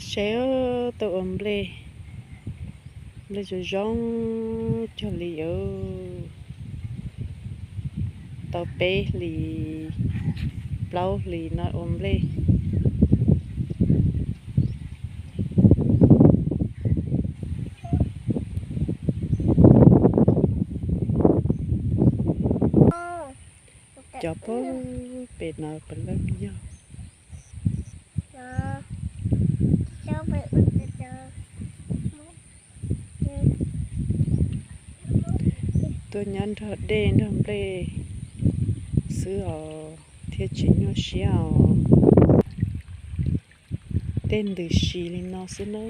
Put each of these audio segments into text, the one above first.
Saib, tau ua nplej, nplej zoo zoo cuag li os. Tau peb hlis, plaub hlis no ua nplej. Cov pem no puav leej yog tuaj nyob nrog dej nrog nplej xwb os, thiaj tsis nyuaj siab os. Tej ntws si li no xwb na.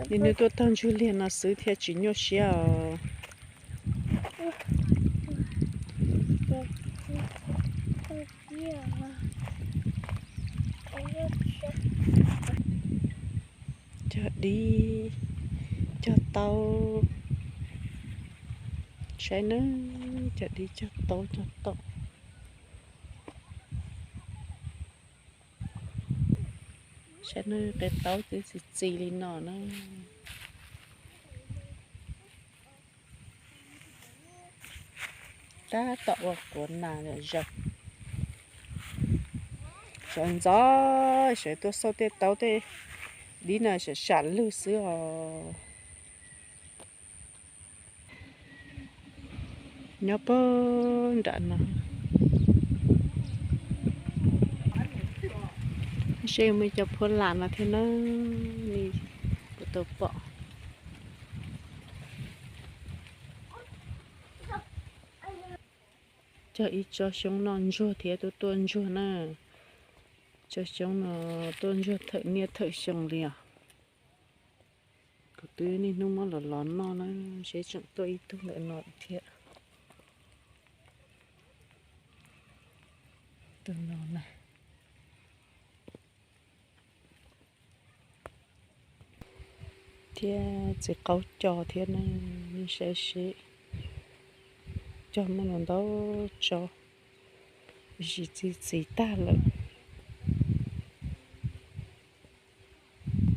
Nim no tuaj tag ntsuj liag no xwb thiaj tsis nyuaj siab os. Cog dib cog taub, saib nawb, cog dib cog taub cog taub. Saib nawb, qe taub twb txi txiv li no na. Tab tom ua quav nas lawm zaum. Sawv ntxov sawv tuaj xauj tej taub tej dib no sam sam lug xwb os. Nyob puag nram no, seb muaj cov phuab las no thiab na, li kuv tau pom. Cog ib tsob xyoob noj ntsuag thiab tuaj tuaj ntsuag na. Tsob xyoob no tuaj ntsuag thawm niaj thawm xyoo li os. Kuv twb niaj hnub muab los los noj na, seb tseem tuaj ib tug ntawm no thiab. Tus no na. Thiab txiv qaub co thiab na, nej saib seb. Cog muaj ntau ntau tsob, tab sis txi txiv tag lawm.